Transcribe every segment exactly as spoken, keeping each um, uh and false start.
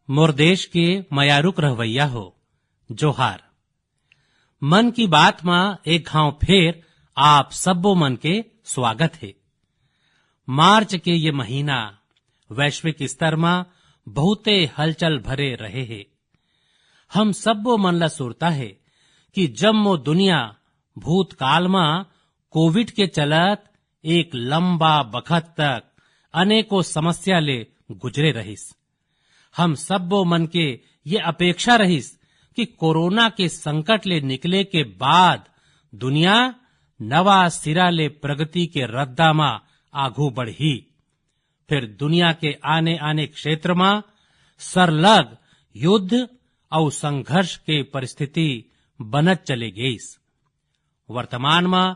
मोर देश के मयारुक रहवैया हो, जोहार। मन की बात म एक घांव फेर आप सब्बो मन के स्वागत हे। मार्च के ये महीना वैश्विक स्तर म बहुते हलचल भरे रहे हे। हम सब्बो मन ला सुरता हे कि जम्मो दुनिया भूतकाल म कोविड के चलत एक लंबा बखत तक अनेकों समस्या ले गुजरे रहिस। हम सब्बो मन के ये अपेक्षा रहिस कि कोरोना के संकट ले निकले के बाद दुनिया नवा सिरा ले प्रगति के रद्दा म आघू बढ़ही। फिर दुनिया के आने-आने क्षेत्र म सरलग युद्ध अउ संघर्ष के परिस्थिति बनत चले गइस। वर्तमान म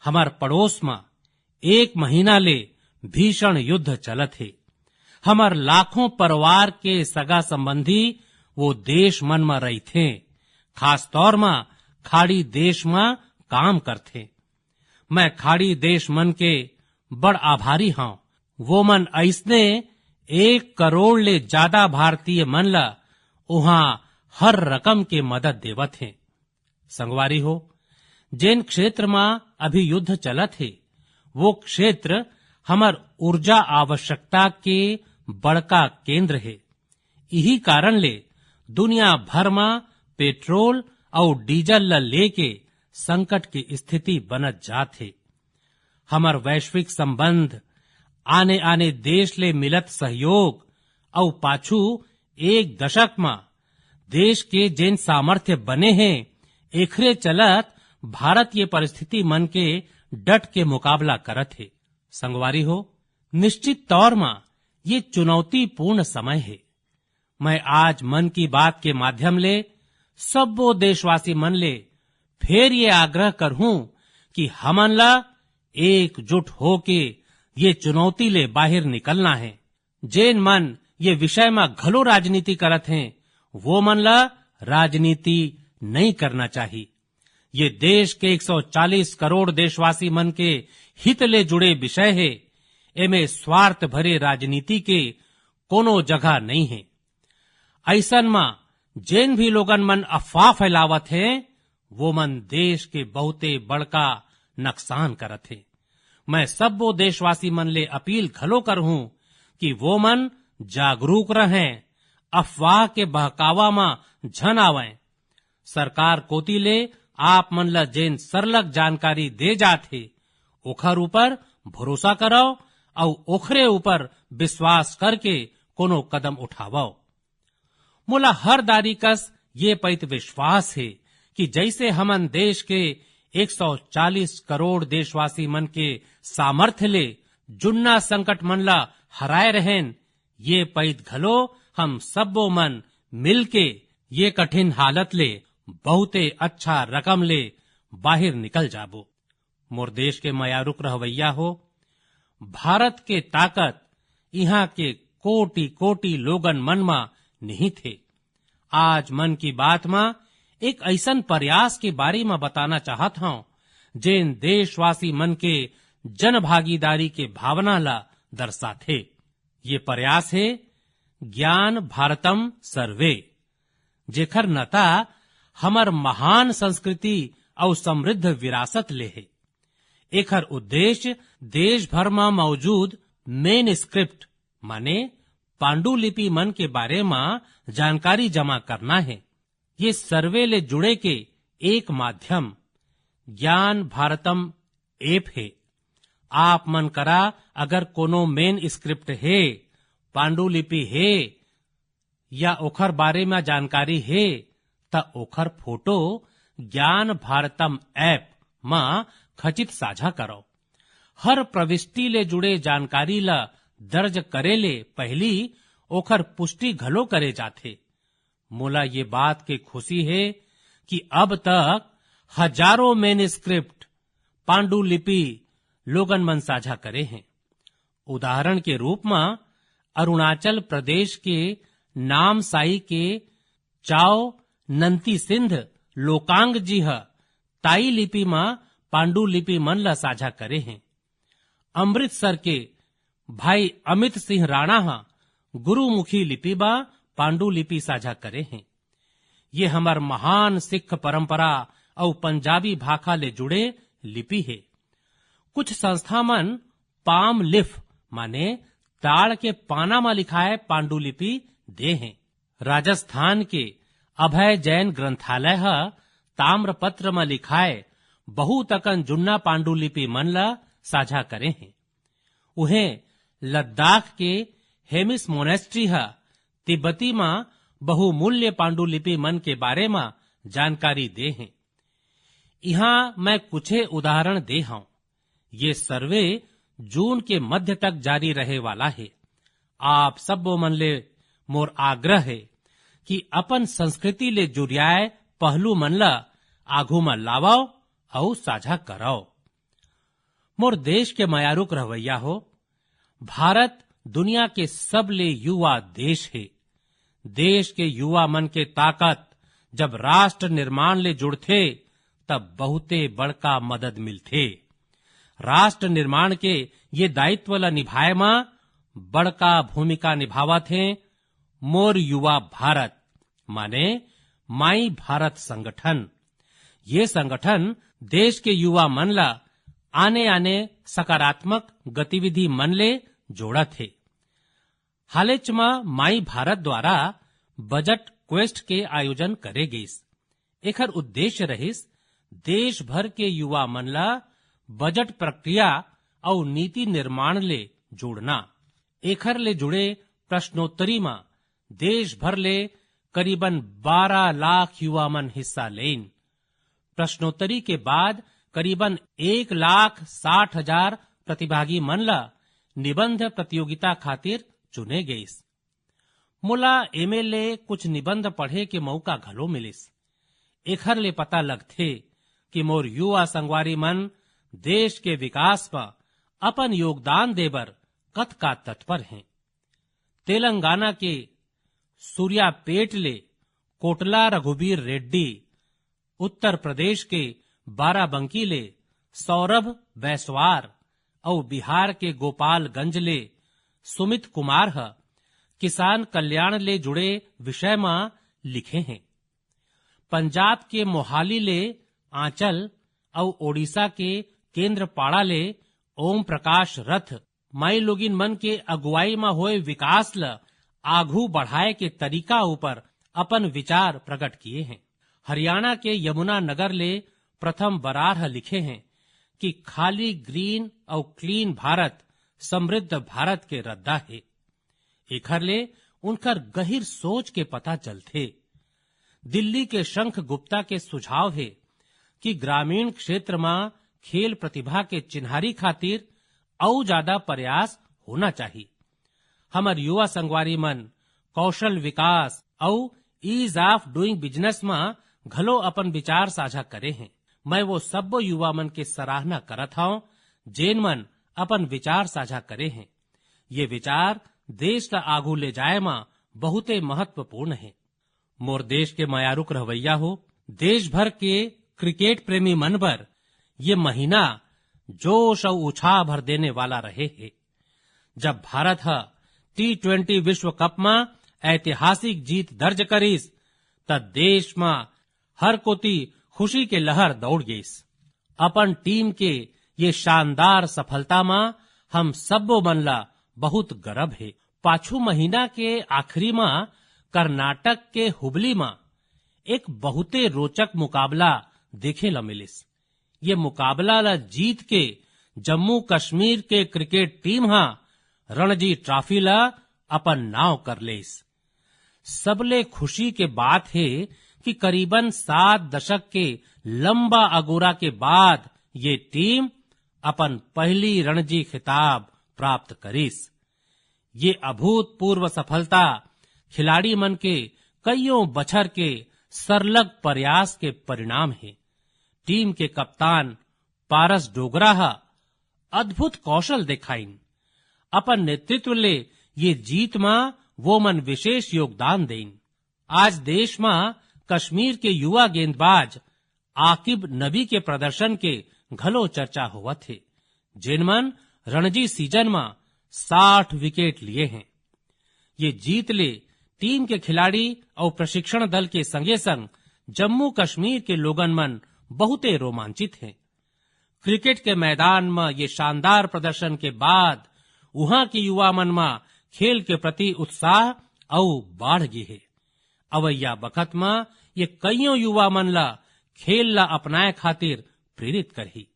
हमर पड़ोस म एक महीना ले भीषण युद्ध चलत हे। हमर लाखों परिवार के सगा संबंधी वो देश मन म रहिथें, खास तौर म खाड़ी देश म काम करथें। मैं खाड़ी देश मन के बड़ आभारी हंव। वो मन अइसने एक करोड़ ले जादा भारतीय मन ल उहां हर रकम के मदद देवत हें। संगवारी हो, जेन क्षेत्र म अभी युद्ध चलत हे, वो क्षेत्र हमर ऊर्जा आवश्यकता के बड़का केंद्र हे। इही कारण ले दुनिया भर म पेट्रोल अउ डीजल ल लेके संकट के स्थिति बनत जात हे। हमर वैश्विक संबंध, आने-आने देश ले मिलत सहयोग अउ पाछू एक दशक म देश के जेन सामर्थ्य बने हे, एखरे चलत भारत ये परिस्थिति मन के डट के मुकाबला करत हे। संगवारी हो, निश्चित तौर म ये चुनौतीपूर्ण समय हे। मैं आज मन की बात के माध्यम ले सब्बो देशवासी मन ले फेर ये आग्रह करहूं कि हमन ला एकजुट होके ये चुनौती ले बाहिर निकलना हे। जेन मन ये विषय म घलो राजनीति करत हें, वो मन ला राजनीति नइ करना चाही। ये देश के एक सौ चालीस करोड़ देशवासी मन के हित ले जुड़े विषय हे। एमे स्वार्थ भरे राजनीति के कोनो जगह नइ हे। अइसन म जेन भी लोगन मन अफवाह फैलावत हें, वो मन देश के बहुते बड़का नकसान करत हें। मैं सब्बो देशवासी मन ले अपील घलो करहूं कि वो मन जागरूक रहें, अफवाह के बहकावा म झन आवंय। सरकार कोति ले आप मन ल जेन सरलग जानकारी दे जात हे, ओखर ऊपर भरोसा करव अउ ओखरे ऊपर विश्वास करके कोनो कदम उठावव। मोला हर दारी कस ये पइत विश्वास हे कि जइसे हमन देश के एक सौ चालीस करोड़ देशवासी मन के सामर्थ्य ले जुन्ना संकट मन ला हराए रहेन, ये पइत घलो हम सब्बो मन मिलके ये कठिन हालत ले बहुते अच्छा रकम ले बाहिर निकल जाबो। मोर देश के मयारुक रहवैया हो, भारत के ताकत इहां के कोटि-कोटि लोगन मन म निहित हे। आज मन की बात म एक अइसन प्रयास के बारे म बताना चाहत हंव, जेन देशवासी मन के जनभागीदारी के भावना ला दर्शाथे। ये प्रयास हे ज्ञान भारतम सर्वे, जेखर नता हमर महान संस्कृति अउ समृद्ध विरासत ले हे। एखर उद्देश्य देश भर म मौजूद मैनस्क्रिप्ट माने पांडुलिपि मन के बारे म जानकारी जमा करना हे। ये सर्वे ले जुड़े के एक माध्यम ज्ञान भारतम ऐप हे। आप मन करा अगर कोनो मैनस्क्रिप्ट हे, पांडुलिपि हे या ओखर बारे म जानकारी हे, त ओखर फोटो ज्ञान भारतम ऐप म खचित साझा करव। हर प्रविष्टि ले जुड़े जानकारी ल दर्ज करे ले पहिली ओखर पुष्टि घलो करे जाथे। मोला ये बात के खुशी हे कि अब तक हजारों मैनस्क्रिप्ट पांडुलिपि लोगन मन साझा करे हें। उदाहरण के रूप म अरुणाचल प्रदेश के नामसाई के चाओ नंती सिंध लोकांग जी ह ताई लिपि म पांडुलिपि मन ल साझा करे हें। अमृतसर के भाई अमित सिंह राणा ह गुरुमुखी लिपि म पांडुलिपि साझा करे हें। ये हमर महान सिख परंपरा अउ पंजाबी भाखा ले जुड़े लिपि हे। कुछ संस्था मन पाम लिफ माने ताड़ के पाना म लिखाए पांडुलिपि दे हें। राजस्थान के अभय जैन ग्रंथालय ह ताम्रपत्र म लिखाए बहुत अकन जुन्ना पांडुलिपि मन ल साझा करे हें। उहें, लद्दाख के हेमिस मोनेस्ट्री ह तिब्बती म बहुमूल्य पांडुलिपि मन के बारे म जानकारी दे हें। इहां मैं कुछे उदाहरण दे हंव। ये सर्वे जून के मध्य तक जारी रहे वाला हे। आप सब्बो मन ले मोर आग्रह हे कि अपन संस्कृति ले जुरियाए पहलू मन ल आघू म लावव अउ साझा करव। मोर देश के मयारुक रहवैया हो, भारत दुनिया के सबले युवा देश हे। देश के युवा मन के ताकत जब राष्ट्र निर्माण ले जुड़थे, तब बहुते बड़का मदद मिलथे। राष्ट्र निर्माण के ये दायित्व ल निभाए म बड़का भूमिका निभावत हे मोर युवा भारत, माने माई भारत संगठन। ये संगठन देश के युवा मन ल आने-आने सकारात्मक गतिविधि मन ले जोड़त हे। हालेच म माई भारत द्वारा बजट क्वेस्ट के आयोजन करे गइस। एखर उद्देश्य रहिस देश भर के युवा मन ल बजट प्रक्रिया अउ नीति निर्माण ले जोड़ना। एखर ले जुड़े प्रश्नोत्तरी म देश भर ले करीबन बारह लाख युवा मन हिस्सा लेइन। प्रश्नोत्तरी के बाद करीबन एक लाख साठ हजार प्रतिभागी मन ल निबंध प्रतियोगिता खातिर चुने गइस। मोला एमे ले कुछ निबंध पढ़े के मौका घलो मिलिस। एखर ले पता लगथे कि मोर युवा संगवारी मन देश के विकास म अपन योगदान देबर कतका तत्पर हें। तेलंगाना के सूर्यापेट ले कोटला रघुबीर रेड्डी, उत्तर प्रदेश के बाराबंकी ले सौरभ बैसवार अउ बिहार के गोपालगंज ले सुमित कुमार ह किसान कल्याण ले जुड़े विषय म लिखे हें। पंजाब के मोहाली ले आंचल अउ ओडिशा के केंद्रपाड़ा ले ओम प्रकाश रथ माईलोगिन मन के अगुवाई म होए विकास ल आघू बढ़ाए के तरीका ऊपर अपन विचार प्रकट किए हें। हरियाणा के यमुना नगर ले प्रथम बरार ह लिखे हें कि खाली ग्रीन अउ क्लीन भारत समृद्ध भारत के रद्दा हे। एखर ले उनकर गहिर सोच के पता चलथे। दिल्ली के शंख गुप्ता के सुझाव हे कि ग्रामीण क्षेत्र म खेल प्रतिभा के चिन्हारी खातिर अउ जादा प्रयास होना चाही। हमर युवा संगवारी मन कौशल विकास अउ ईज ऑफ डूइंग बिजनेस म घलो अपन विचार साझा करे हें। मैं वो सब्बो युवा मन के सराहना करत हंव, जेन मन अपन विचार साझा करे हें। ये विचार देश ल आगू ले जाए म बहुते महत्वपूर्ण हे। मोर देश के मयारुक रहवैया हो, देश भर के क्रिकेट प्रेमी मन बर ये महीना जोश अउ उछाह भर देने वाला रहे हे। जब भारत ह टी ट्वेंटी विश्व कप म ऐतिहासिक जीत दर्ज करिस, त देश म हर कोती खुशी के लहर दौड़ गइस। अपन टीम के ये शानदार सफलता म हम सब्बो मन ला बहुत गर्व हे। पाछू महीना के आखिरी म कर्नाटक के हुबली म एक बहुते रोचक मुकाबला देखे ल मिलिस। ये मुकाबला ल जीत के जम्मू कश्मीर के क्रिकेट टीम ह रणजी ट्रॉफी ल अपन नाव कर लेस। सबले खुशी के बात हे कि करीबन सात दशक के लंबा अगोरा के बाद ये टीम अपन पहली रणजी खिताब प्राप्त करिस। ये अभूतपूर्व सफलता खिलाड़ी मन के कइयों बछर के सरलग प्रयास के परिणाम हे। टीम के कप्तान पारस डोगरा ह अद्भुत कौशल देखाइन। अपन नेतृत्व ले ये जीत म वो मन विशेष योगदान देइन। आज देश म कश्मीर के युवा गेंदबाज आकिब नबी के प्रदर्शन के घलो चर्चा होवत हे, जेन मन रणजी सीजन म साठ विकेट लिए हें। ये जीत ले टीम के खिलाड़ी अउ प्रशिक्षण दल के संगे संग जम्मू कश्मीर के लोगन मन बहुते रोमांचित हें। क्रिकेट के मैदान म ये शानदार प्रदर्शन के बाद उहां के युवा मन म खेल के प्रति उत्साह अउ बाढ़ गे हे। अवइया बखत म ये कइयों युवा मन ल खेल ल अपनाए खातिर प्रेरित करही।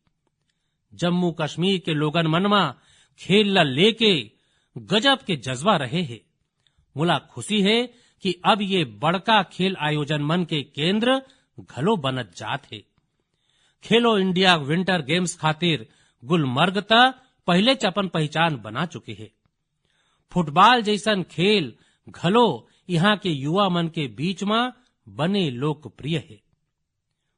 जम्मू कश्मीर के लोगन मन म खेल ल लेके गजब के जज्बा रहे हे। मोला खुशी हे कि अब ये बड़का खेल आयोजन मन के केंद्र घलो बनत जात हे। खेलो इंडिया विंटर गेम्स खातिर गुलमर्ग त पहिलेच अपन पहिचान बना चुके हे। फुटबॉल जइसन खेल घलो इहां के युवा मन के बीच म बने लोकप्रिय हे।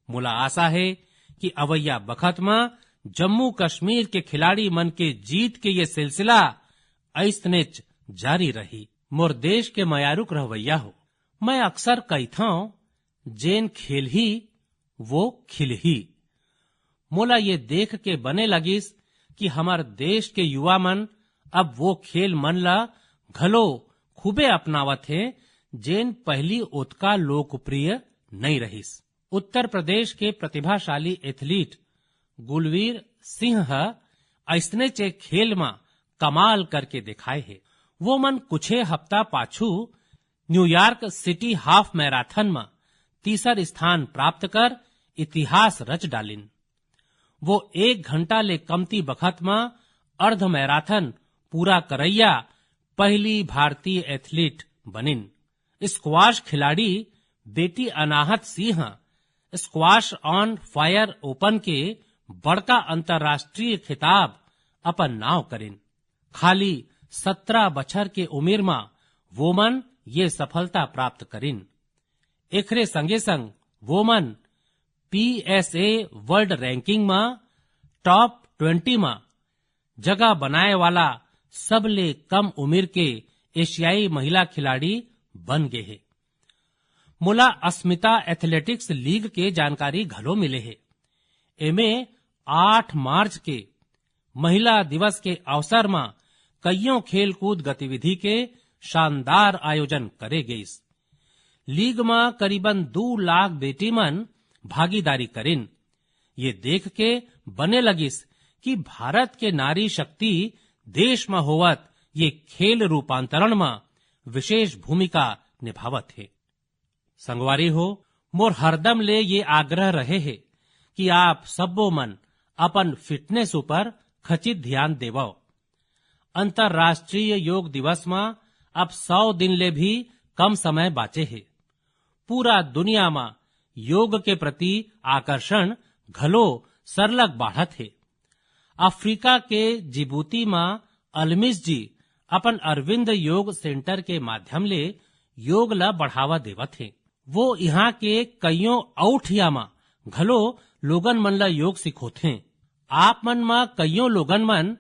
मोला आशा हे कि अवइया बखत म जम्मू कश्मीर के खिलाड़ी मन के जीत के ये सिलसिला अइसनेच जारी रही। मोर देश के मयारुक रहवइया हो, मैं अक्सर कहिथंव, "जेन खेलही, वो खिलही।" मोला ये देख के बने लगिस कि हमर देश के युवा मन अब वो खेल मन ला घलो खूबे अपनावत हे, जेन पहिली ओतका लोकप्रिय नइ रहिस। उत्तर प्रदेश के प्रतिभाशाली एथलीट गुलवीर सिंह ह अइसनेच एक खेल म कमाल करके देखाए हे। वो मन कुछे हफ्ता पाछू न्यूयॉर्क सिटी हाफ मैराथन म तीसर स्थान प्राप्त कर इतिहास रच डालिन। वो एक घंटा ले कमती बखत म अर्ध मैराथन पूरा करइया पहिली भारतीय एथलीट बनिन। स्क्वाश खिलाड़ी बेटी Anahat Singh squash on fire open के बड़का अंतर्राष्ट्रीय खिताब अपन नाव करिन। खाली सत्रह बछर के उमिर म वो मन ये सफलता प्राप्त करिन। एकरे संगे संग वो मन पीएसए वर्ल्ड रैंकिंग म टॉप ट्वेंटी म जगह बनाए वाला सबले कम उमिर के एशियाई महिला खिलाड़ी बन गे हे। मोला अस्मिता एथलेटिक्स लीग के जानकारी घलो मिले हे। एमे आठ मार्च के महिला दिवस के अवसर म कइयों खेलकूद गतिविधि के शानदार आयोजन करे गइस। लीग म करीबन दू लाख बेटी मन भागीदारी करिन। ये देख के बने लगिस कि भारत के नारी शक्ति देश म होवत ये खेल रूपांतरण म विशेष भूमिका निभावत हे। संगवारी हो, मोर हरदम ले ये आग्रह रहे हे कि आप सब्बो मन अपन फिटनेस ऊपर खचित ध्यान देवव। अंतर्राष्ट्रीय योग दिवस म अब सौ दिन ले भी कम समय बाचे हे। पूरा दुनिया म योग के प्रति आकर्षण घलो सरलग बाढ़त हे। अफ्रीका के जिबूती म अलमिस जी अपन अरविंद योग सेंटर के माध्यम ले योग ल बढ़ावा देवत हे। वो इहां के कइयों अउ ठिया म घलो लोगन मन ल योग सिखोथे। आप मन म कइयों लोगन मन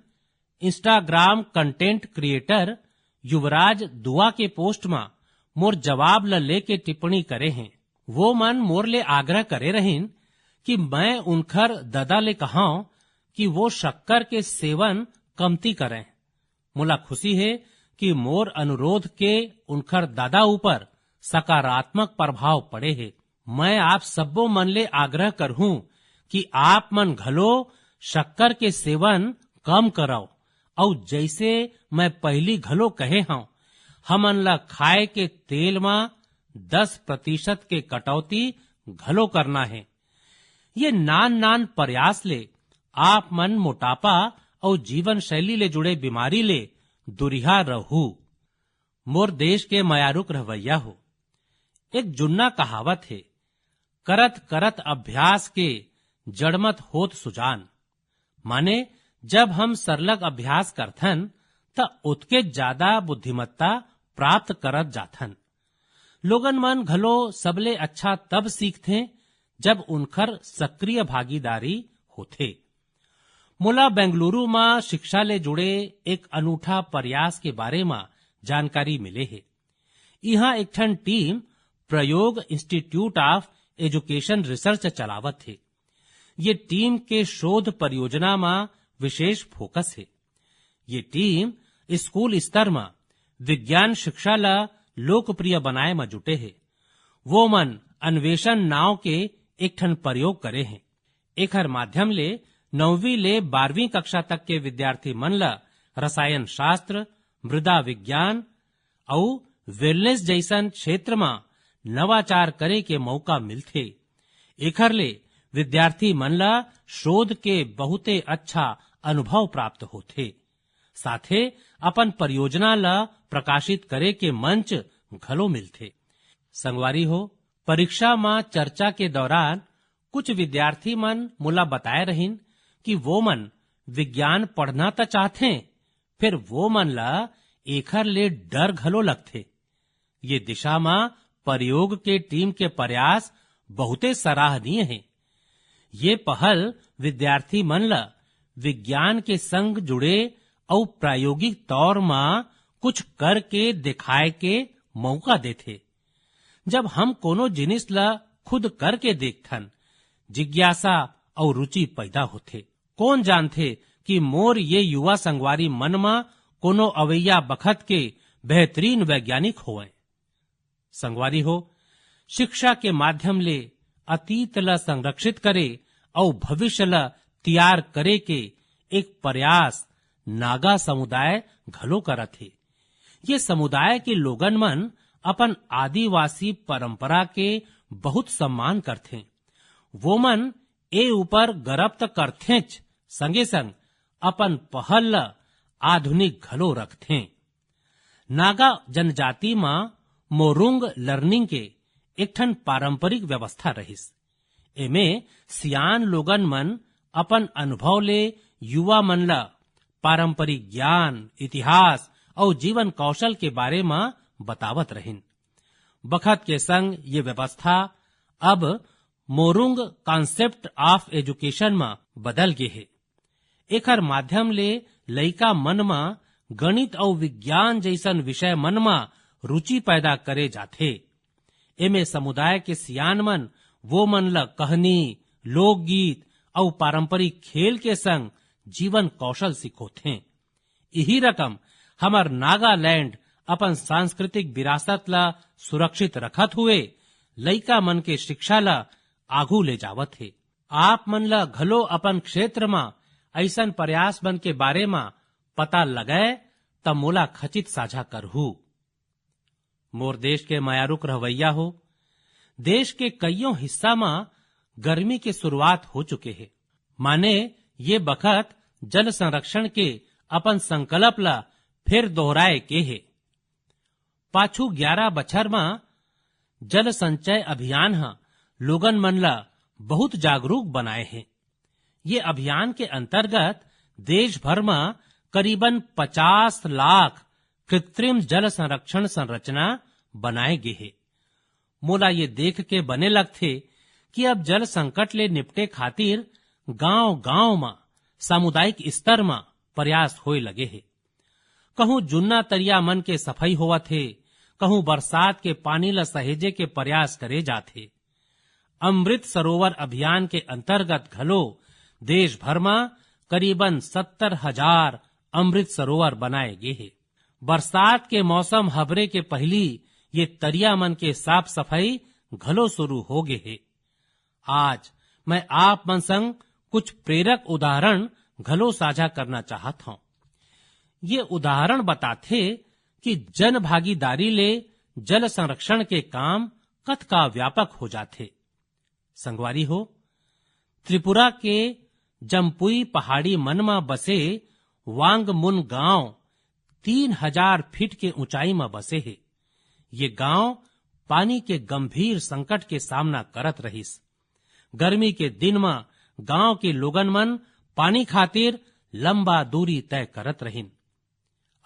Instagram कंटेंट क्रिएटर युवराज दुआ के पोस्ट म मोर जवाब ल लेके टिप्पणी करे हें। वो मन मोर ले आग्रह करे रहिन कि मैं उनखर ददा ले कहंव कि वो शक्कर के सेवन कमती करें। मोला खुशी हे कि मोर अनुरोध के उनखर ददा ऊपर सकारात्मक प्रभाव पड़े हे। मैं आप सब्बो मन ले आग्रह करहूं कि आप मन घलो शक्कर के सेवन कम करव, अउ जइसे मैं पहिली घलो कहे हंव, हमन ला खाए के तेल म दस प्रतिशत के कटौती घलो करना हे। ये नान-नान प्रयास ले आप मन मोटापा अउ जीवन शैली ले जुड़े बीमारी ले दुरिहा रहू। मोर देश के मयारुक रहवैया हो, एक जुन्ना कहावत हे, "करत करत अभ्यास के जड़मत होत सुजान।" माने, जब हम सरलग अभ्यास करथन, त ओतके ज्यादा बुद्धिमत्ता प्राप्त करत जाथन। लोगन मन घलो सबले अच्छा तब सीखथें, जब उनखर सक्रिय भागीदारी होथे। मोला बेंगलुरु म शिक्षा ले जुड़े एक अनूठा प्रयास के बारे म जानकारी मिले हे। इहां एक ठन टीम प्रयोग Institute of Education Research चलावत हे। ये टीम के शोध परियोजना म विशेष फोकस हे। ये टीम स्कूल स्तर म विज्ञान शिक्षा ल लोकप्रिय बनाए म जुटे हे। वो मन अन्वेषण नाव के एक ठन प्रयोग करे हे। एखर माध्यम ले नौवीं ले बारहवीं कक्षा तक के विद्यार्थी मन ल रसायन शास्त्र, मृदा विज्ञान अउ wellness जइसन क्षेत्र म नवाचार करे के मौका मिलथे। एखर ले विद्यार्थी मन ल शोध के बहुते अच्छा अनुभव प्राप्त होथे। साथे अपन परियोजना ल प्रकाशित करे के मंच घलो मिलथे। संगवारी हो, परीक्षा म चर्चा के दौरान कुछ विद्यार्थी मन मोला बताए रहिन कि वो मन विज्ञान पढ़ना त चाहथें, फेर वो मन ल एखर ले डर घलो लगथे। ये दिशा म प्रयोग के टीम के प्रयास बहुते सराहनीय हे। ये पहल विद्यार्थी मन ल विज्ञान के संग जुड़े अउ प्रायोगिक तौर म कुछ करके दिखाए के मौका देथे। जब हम कोनो जिनिस ल खुद करके देखथन, जिज्ञासा अउ रुचि पैदा होथे। कोन जानथे कि मोर ये युवा संगवारी मन म कोनो अवइया बखत के बेहतरीन वैज्ञानिक होवय। संगवारी हो, शिक्षा के माध्यम ले अतीत ल संरक्षित करे अउ भविष्य ल तियार करे के एक प्रयास नागा समुदाय घलो करत हे। ये समुदाय के लोगन मन अपन आदिवासी परंपरा के बहुत सम्मान करथें। वो मन ए ऊपर गर्व त करथेंच, संगे संग अपन पहल ल आधुनिक घलो रखथें। नागा जनजाति म मोरुंग लर्निंग के एक ठन पारंपरिक व्यवस्था रहिस। एमे सियान लोगन मन अपन अनुभव ले युवा मन ल पारंपरिक ज्ञान, इतिहास अउ जीवन कौशल के बारे म बतावत रहिन। बखत के संग ये व्यवस्था अब मोरुंग कॉन्सेप्ट ऑफ एजुकेशन म बदल गे हे। एखर माध्यम ले लइका मन म गणित अउ विज्ञान जइसन विषय मन म रुचि पैदा करे जाथे। एमे समुदाय के सियान मन वो मन ल कहनी, लोकगीत अउ पारंपरिक खेल के संग जीवन कौशल सिखोथें। इही रकम हमर नागालैंड अपन सांस्कृतिक विरासत ल सुरक्षित रखत हुए लइका मन के शिक्षा ल आघू ले जावत हे। आप मन ल घलो अपन क्षेत्र म अइसन प्रयास मन के बारे म पता लगय, त मोला खचित साझा करहू। मोर देश के मयारुक रहवैया हो, देश के कइयों हिस्सा म गर्मी के शुरुआत हो चुके हे, माने ये बखत जल संरक्षण के अपन संकल्प ल फेर दोहराए के हे। पाछू ग्यारह बछर म जल संचय अभियान ह लोगन मन ल बहुत जागरूक बनाए हे। ये अभियान के अंतर्गत देश भर म करीबन पचास लाख कृत्रिम जल संरक्षण संरचना बनाए गे हे। मोला ये देख के बने लगथे कि अब जल संकट ले निपटे खातिर गांव-गांव म सामुदायिक स्तर म प्रयास होए लगे हे। कहूं जुन्ना तरिया मन के सफाई होवत हे, कहूं बरसात के पानी ल सहेजे के प्रयास करे जात हे। अमृत सरोवर अभियान के अंतर्गत घलो देश भर म करीबन सत्तर हजार अमृत सरोवर बनाए गे हे। बरसात के मौसम हबरे के पहिली ये तरिया मन के साफ सफाई घलो शुरू हो गे हे। आज मैं आप मन संग कुछ प्रेरक उदाहरण घलो साझा करना चाहत हौं। ये उदाहरण बताथे कि जन भागीदारी ले जल संरक्षण के काम कतका व्यापक हो जाथे। संगवारी हो, त्रिपुरा के जम्पुई पहाड़ी मन म बसे वांगमुन गांव तीन हजार फीट के ऊंचाई म बसे हे। ये गांव पानी के गंभीर संकट के सामना करत रहिस। गर्मी के दिन म गांव के लोगन मन पानी खातिर लंबा दूरी तय करत रहिन।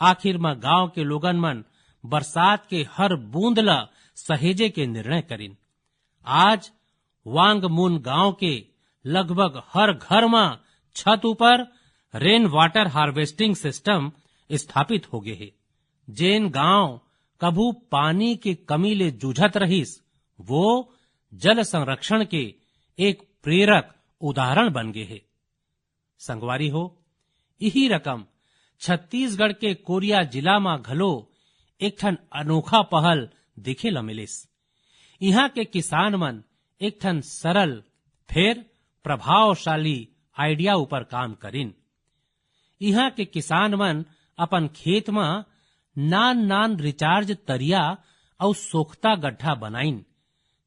आखिर म गांव के लोगन मन बरसात के हर बूंद ल सहेजे के निर्णय करिन। आज वांगमुन गांव के लगभग हर घर म छत ऊपर रेन वाटर हार्वेस्टिंग सिस्टम स्थापित हो गे हे। जेन गांव कभू पानी के कमी ले जूझत रहिस, वो जल संरक्षण के एक प्रेरक उदाहरण बन गे हे। संगवारी हो, इही रकम छत्तीसगढ़ के कोरिया जिला म घलो एक ठन अनोखा पहल देखे ल मिलिस। इहां के किसान मन एक ठन सरल फेर प्रभावशाली आइडिया ऊपर काम करिन। इहां के किसान मन अपन खेत म नान-नान रिचार्ज तरिया अउ सोख्ता गड्ढा बनाइन,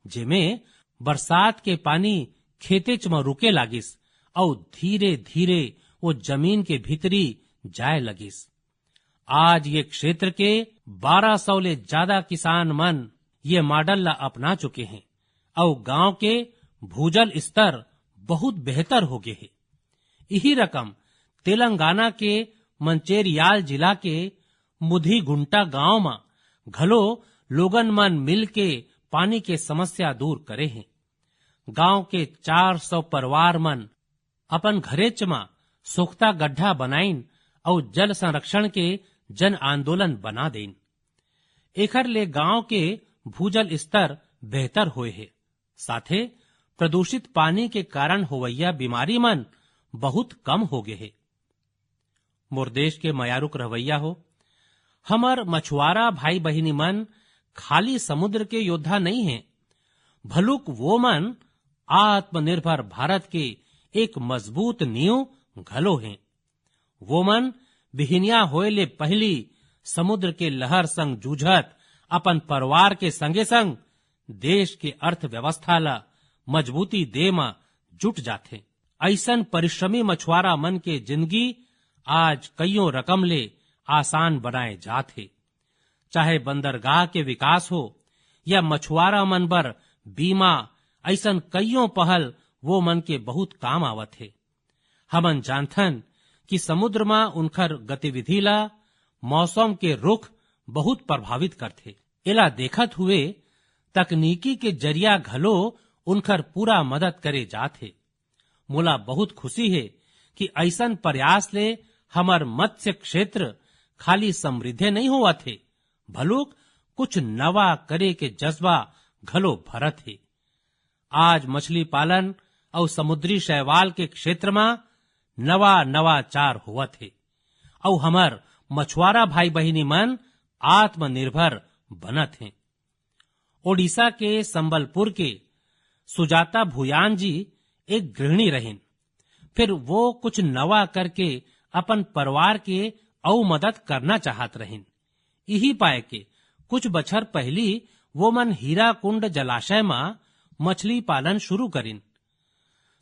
जेमे बरसात के पानी खेतेच म रुके लागिस अउ धीरे-धीरे वो जमीन के भीतरी जाय लगिस। आज ये क्षेत्र के बारह सौ ले ज्यादा किसान मन ये मॉडल ला अपना चुके हें अउ गांव के भूजल स्तर बहुत बेहतर हो गे हे। इही रकम तेलंगाना के मंचेरियाल जिला के मुधिगुंटा गांव म घलो लोगन मन मिल के पानी के समस्या दूर करे हें। गांव के चार सौ परिवार मन अपन घरेच म सोख्ता गड्ढा बनाइन अउ जल संरक्षण के जन आंदोलन बना देइन। एखर ले गांव के भूजल स्तर बेहतर होए हे, साथे प्रदूषित पानी के कारण होवइया बीमारी मन बहुत कम हो गे हे। मोर देश के मयारुक रहवइया हो, हमर मछुआरा भाई बहिनी मन खाली समुद्र के योद्धा नइ हें, भलुक वो मन आत्मनिर्भर भारत के एक मजबूत नींव घलो हें। वो मन बिहिनिया होए ले पहिली समुद्र के लहर संग जूझत अपन परिवार के संगे संग देश के अर्थव्यवस्था ल मजबूती दे म जुट जाथे। अइसन परिश्रमी मछुआरा मन के जिंदगी आज कइयों रकम ले आसान बनाए जात हे। चाहे बंदरगाह के विकास हो या मछुआरा मन बर बीमा, अइसन कइयों पहल वो मन के बहुत काम आवत हे। हमन जानथन कि समुद्र म उनखर गतिविधि ला मौसम के रुख बहुत प्रभावित करथे। एला देखत हुए तकनीकी के जरिया घलो उनखर पूरा मदद करे जात हे। मोला बहुत खुशी हे कि अइसन प्रयास ले हमर मत्स्य क्षेत्र खाली समृद्धे नइ होवत हे, भलुक कुछ नवा करे के जज्बा घलो भरत हे। आज मछली पालन अउ समुद्री शैवाल के क्षेत्र म नवा नवाचार होवत हे अउ हमर मछुआरा भाई बहिनी मन आत्मनिर्भर बनत हें। ओडिशा के संबलपुर के सुजाता भूयान जी एक गृहिणी रहिन। फिर वो कुछ नवा करके अपन परिवार के अउ मदद करना चाहत रहिन। इही पाए के कुछ बछर पहिली वो मन हीराकुंड जलाशय म मछली पालन शुरू करिन।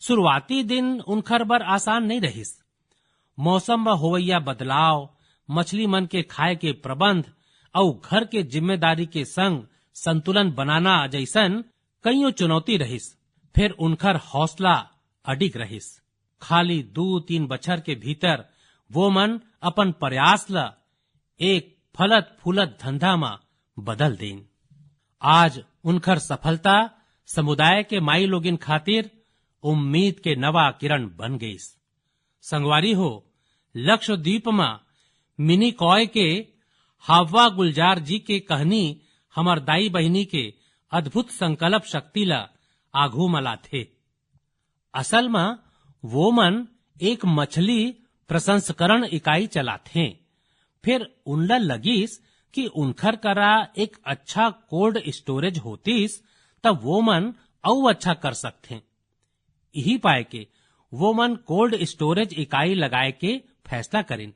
शुरुआती दिन उनखर बर आसान नइ रहिस। मौसम म होवइया बदलाव, मछली मन के खाए के प्रबंध अउ घर के जिम्मेदारी के संग संतुलन बनाना जइसन कइयों चुनौती रहिस। फेर उनखर हौसला अडिग रहिस। खाली दू तीन बछर के भीतर वो मन अपन प्रयास ल एक फलत फूलत धंधा म बदल देन। आज उनखर सफलता समुदाय के माई लोगिन खातिर उम्मीद के नवा किरण बन गईस। संगवारी हो, लक्षद्वीप म मिनी कॉय के हाववा गुलजार जी के कहनी हमर दाई बहिनी के अद्भुत संकल्प शक्ति ल आघू म लाथे। असल म वो मन एक मछली प्रसंस्करण इकाई चलाथे। फिर उनला लगिस कि उनखर करा एक अच्छा कोल्ड स्टोरेज होतिस, त वो मन अउ अच्छा कर सकथे। इही पाए के वो मन कोल्ड स्टोरेज इकाई लगाए के फैसला करिन।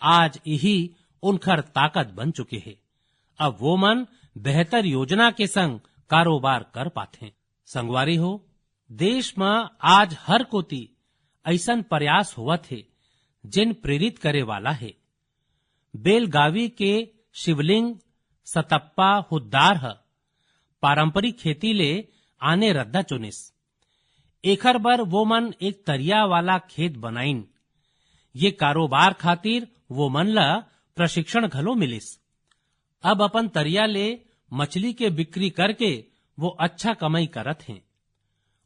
आज इही उनखर ताकत बन चुके हे। अब वो मन बेहतर योजना के संग कारोबार कर पाथे। संगवारी हो, देश म आज हर कोती अइसन प्रयास होवत हे, जेन प्रेरित करे वाला हे। बेलगावी के शिवलिंग सतप्पा हुद्दार ह पारंपरिक खेती ले आने रद्दा चुनिस। एखर बर वो मन एक तरिया वाला खेत बनाइन। ये कारोबार खातिर वो मन ल प्रशिक्षण घलो मिलिस। अब अपन तरिया ले मछली के बिक्री करके वो अच्छा कमाई करत हें।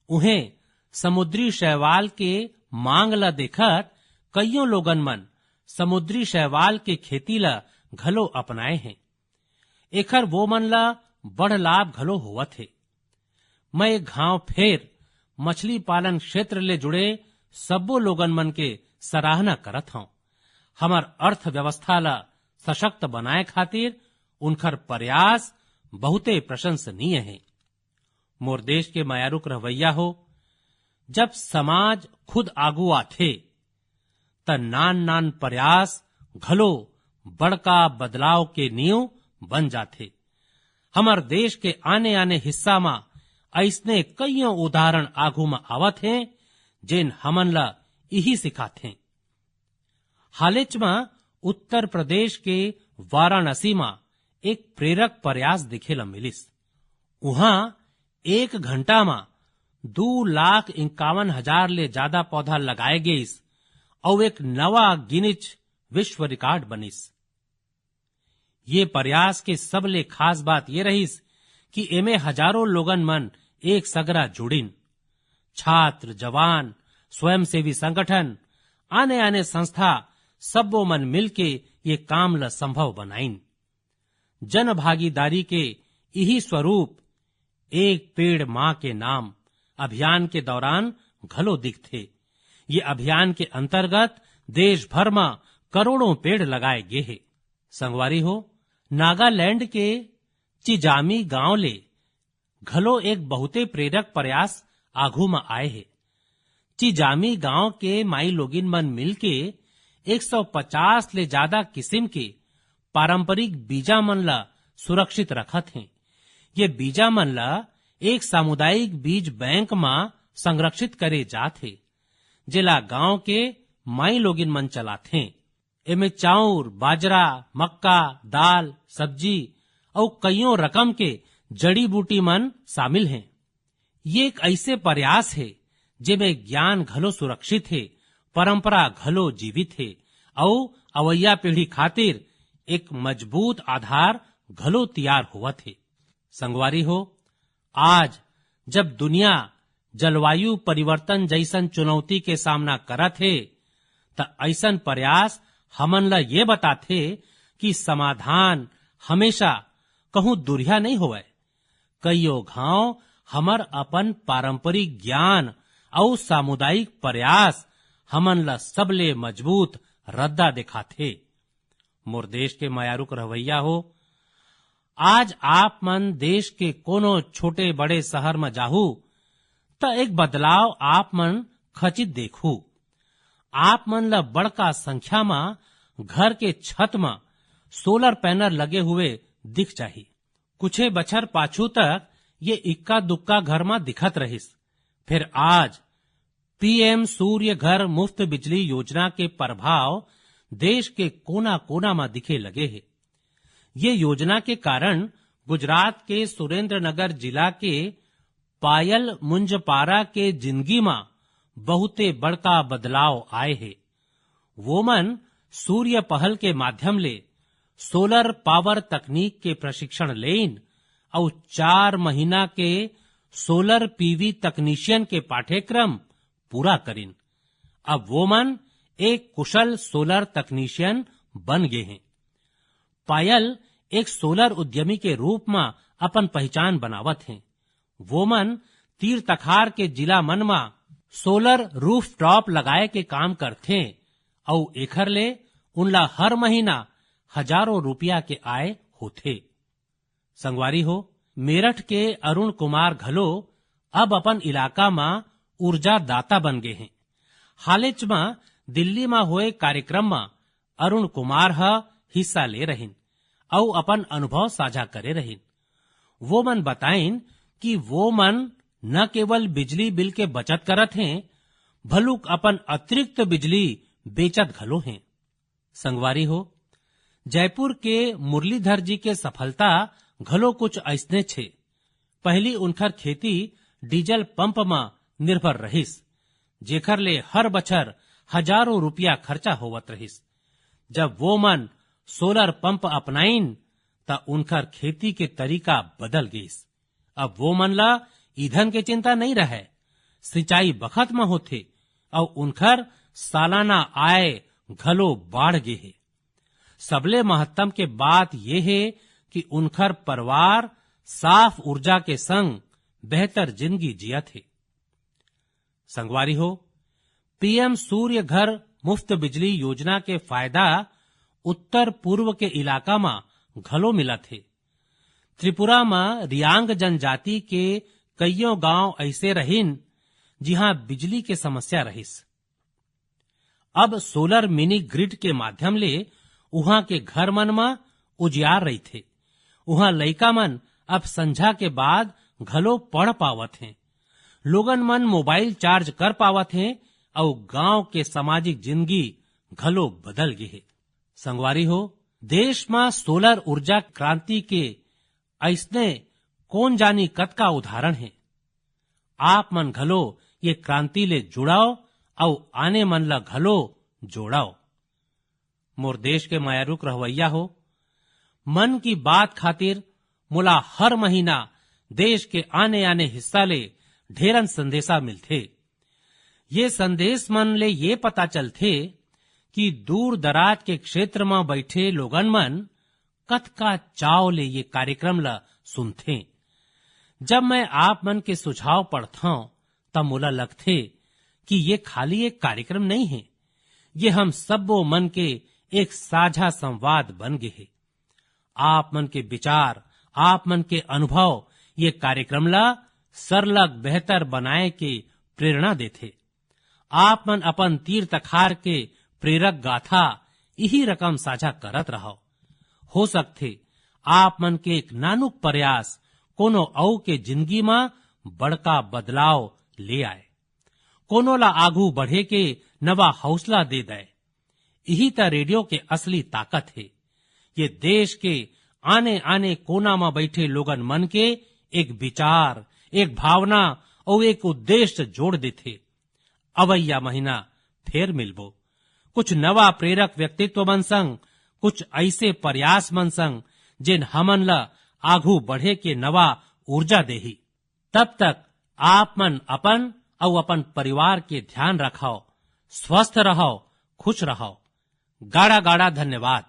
उहें, समुद्री शैवाल के मांग ल देखत कइयों लोगन मन समुद्री शैवाल के खेती ल घलो अपनाए हें। एखर वो मन ल बड़ लाभ घलो होवत हे। मैं एक घांव फेर मछली पालन क्षेत्र ले जुड़े सब्बो लोगन मन के सराहना करत हंव। हमर अर्थव्यवस्था ल सशक्त बनाए खातिर उनखर प्रयास बहुते प्रशंसनीय हे। मोर देश के मयारुक रहवैया हो, जब समाज खुद आगू आथे, त नान-नान प्रयास घलो बड़का बदलाव के नींव बन जाथे। हमर देश के आने-आने हिस्सा म अइसने कइयों उदाहरण आगू म आवत हें, जेन हमन ल इही सिखाथें। हालेच म उत्तर प्रदेश के वाराणसी म एक प्रेरक प्रयास दिखे ल मिलिस। उहाँ एक घंटा म दू लाख इक्यावन हजार ले जादा पौधा लगाए गइस अउ एक नवा गिनिच विश्व रिकॉर्ड बनिस। ये प्रयास के सबले खास बात ये रहिस कि एमे हजारों लोगन मन एक सगरा जुड़िन। छात्र, जवान, स्वयंसेवी संगठन, आने-आने संस्था, सब्बो मन मिलके ये काम ल संभव बनाइन। जनभागीदारी के इही स्वरूप एक पेड़ मां के नाम अभियान के दौरान घलो दिखथे। ये अभियान के अंतर्गत देश भर म करोड़ों पेड़ लगाए गे हे। संगवारी हो, नागालैंड के चिजामी गांव ले घलो एक बहुते प्रेरक प्रयास आघू म आए हे। चिजामी गांव के माईलोगिन मन मिलके एक सौ पचास ले जादा किसिम के पारंपरिक बीजा मन ल सुरक्षित रखत हें। ये बीजा मन ल एक सामुदायिक बीज बैंक म संरक्षित करे जात हे, जेला गांव के माईलोगिन मन चलाथें। एमे चाउर, बाजरा, मक्का, दाल, सब्जी अउ कइयों रकम के जड़ी-बूटी मन शामिल हें। ये एक अइसे प्रयास हे, जेमे ज्ञान घलो सुरक्षित हे, परंपरा घलो जीवित हे अउ अवइया पीढ़ी खातिर एक मजबूत आधार घलो तियार होवत हे। संगवारी हो, आज जब दुनिया जलवायु परिवर्तन जइसन चुनौती के सामना करत हे, त अइसन प्रयास हमन ल ये बताथे कि समाधान हमेशा कहूं दुरिहा नइ होवय। कइयो घांव हमर अपन पारंपरिक ज्ञान अउ सामुदायिक प्रयास हमन ल सबले मजबूत रद्दा देखाथे। मोर देश के मयारुक रहवैया हो, आज आप मन देश के कोनो छोटे बड़े शहर म जाहू, त एक बदलाव आप मन खचित देखहू। आप मन ल बड़का संख्या म घर के छत म सोलर पैनल लगे हुए दिख जाही। कुछे बछर पाछू तक ये इक्का दुक्का घर म दिखत रहिस, फेर आज पीएम सूर्य घर मुफ्त बिजली योजना के प्रभाव देश के कोना-कोना म दिखे लगे हे। ये योजना के कारण गुजरात के सुरेंद्रनगर जिला के पायल मुंजपारा के जिंदगी म बहुते बड़का बदलाव आए हे। वो मन सूर्य पहल के माध्यम ले सोलर पावर तकनीक के प्रशिक्षण लेइन अउ चार महीना के सोलर पीवी तकनीशियन के पाठ्यक्रम पूरा करिन। अब वो मन एक कुशल सोलर तकनीशियन बन गे हें। पायल एक सोलर उद्यमी के रूप म अपन पहचान बनावत हें। वो मन तीर तखार के जिला मन म सोलर रूफटॉप लगाए के काम करथें अउ एखर ले उनला हर महीना हजारों रुपया के आय होथे। संगवारी हो, मेरठ के अरुण कुमार घलो अब अपन इलाका म ऊर्जा दाता बन गे हें। हालेच म दिल्ली म होए कार्यक्रम म अरुण कुमार ह हिस्सा ले रहिन अउ अपन अनुभव साझा करे रहिन। वो मन बताइन कि वो मन न केवल बिजली बिल के बचत करत हें, भलुक अपन अतिरिक्त बिजली बेचत घलो हें। संगवारी हो, जयपुर के मुरलीधर जी के सफलता घलो कुछ अइसनेच हे। पहिली उनखर खेती डीजल पंप म निर्भर रहिस, जेखर ले हर बछर हजारों रुपया खर्चा होवत रहिस। जब वो मन सोलर पंप अपनाइन, त उनखर खेती के तरीका बदल गइस। अब वो मन ला ईंधन के चिंता नइ रहय, सिंचाई बखत म होथे अउ उनखर सालाना आय घलो बाढ़ गे हे। सबले महत्तम के बात ये हे कि उनखर परिवार साफ ऊर्जा के संग बेहतर जिंदगी जियत हे। संगवारी हो, पीएम सूर्य घर मुफ्त बिजली योजना के फायदा उत्तर पूर्व के इलाका म घलो मिलत हे। त्रिपुरा म रियांग जनजाति के कइयों गांव अइसे रहिन, जिहां बिजली के समस्या रहिस। अब सोलर मिनी ग्रिड के माध्यम ले उहां के घर मन म उजियार रहिथे। उहां लइका मन अब संझा के बाद घलो पढ़ पावत हें। लोगन मन मोबाइल चार्ज कर पावत हें अउ गांव के सामाजिक जिंदगी घलो बदल गे हे। संगवारी हो, देश म सोलर ऊर्जा क्रांति के अइसने कोन जानी कतका उदाहरण हे। आप मन घलो ये क्रांति ले जुड़व अउ आने मन ल घलो जोड़व। मोर देश के मयारुक रहवैया हो, मन की बात खातिर मोला हर महीना देश के आने-आने हिस्सा ले ढेरन संदेशा मिलथे। ये संदेश मन ले ये पता चलथे कि दूर दराज के क्षेत्र म बइठे लोगन मन कतका चाव ले ये कार्यक्रम ल सुनथें। जब मैं आप मन के सुझाव पढ़थंव, त मोला लगथे कि ये खाली एक कार्यक्रम नइ हे, ये हम सब्बो मन के एक साझा संवाद बन गे हे। आप मन के विचार, आप मन के अनुभव ये कार्यक्रम ल सरलग बेहतर बनाए के प्रेरणा देथे। आप मन अपन तीर तखार के प्रेरक गाथा इही रकम साझा करत रहव। हो सकथे आप मन के एक नानुक प्रयास कोनो अउ के जिंदगी म बड़का बदलाव ले आए, कोनो ला आगू बढ़े के नवा हौसला दे दे। इही त रेडियो के असली ताकत हे। ये देश के आने-आने कोना म बइठे लोगन मन के एक विचार, एक भावना अउ एक उद्देश्य जोड़ देथे। अवइया महीना फेर मिलबो, कुछ नवा प्रेरक व्यक्तित्व मन संग, कुछ अइसे प्रयास मन संग, जेन हमन ल आगू बढ़े के नवा ऊर्जा देही। तब तक आप मन अपन अउ अपन परिवार के ध्यान रखव, स्वस्थ रहव, खुश रहव। गाड़ा गाड़ा धन्यवाद।